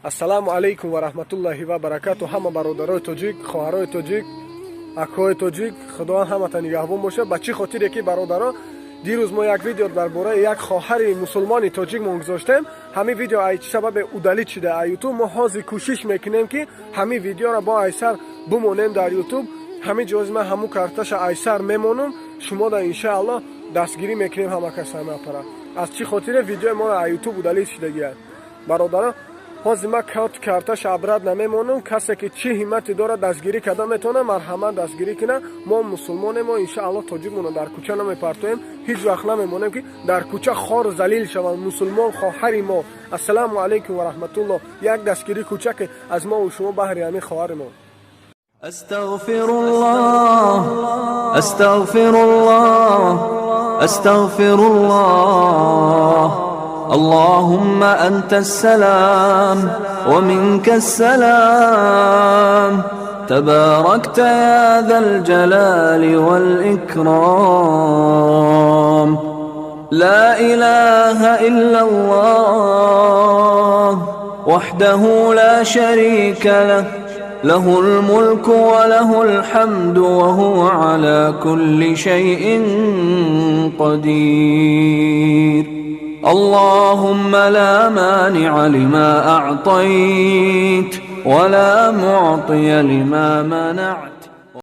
Ассалому алайкум ва раҳматуллоҳи ва баракату. Ҳама бародарои тоҷик, хоҳарои тоҷик, акои тоҷик, Худованд ҳамата нигаҳбон бошад. Ба чӣ хотире ки, бародаро, дирӯз мо як видео дар бораи як хоҳари мусулмони тоҷикмон гузоштем. Ҳамин видео ай чӣ сабабе удалить шуда ай Ютуб. Мо ҳозир кӯшиш мекунем, ки ҳамин видеоро бо айсар бумонем дар Ютуб. Ҳамин ҷози ман ҳамун карташа айсар мемонам. Шумо да, иншааллоҳ, дастгирӣ мекунем. Ҳама кас, ҳама апара, аз чӣ хотире видеои моро ай Ютуб удалить шудагиад, бародаро? Ҳозир ман карташа обратно намемонам. Касе ки чӣ ҳиммате дорад, дастгирӣ карда метавонад, марҳамат, дастгирӣ кунад. Мо мусулмонем, мо иншааллоҳ тоҷикмонро дар кӯча намепартоем, ҳеҷ вақт намемонем, ки дар кӯча хору залил шаванд мусулмон хоҳари мо. Ассалому алайкум ва раҳматуллоҳ. Як дастгирӣ кӯчаке аз мо ва шумо баҳри ҳамин хоҳари мо. أستغفر الله، أستغفر الله، أستغفر الله. اللهم أنت السلام ومنك السلام، تباركت يا ذا الجلال والإكرام. لا إله إلا الله وحده لا شريك له، له الملك وله الحمد وهو على كل شيء قدير. اللهم لا مانع لما أعطيت ولا معطي لما منعت.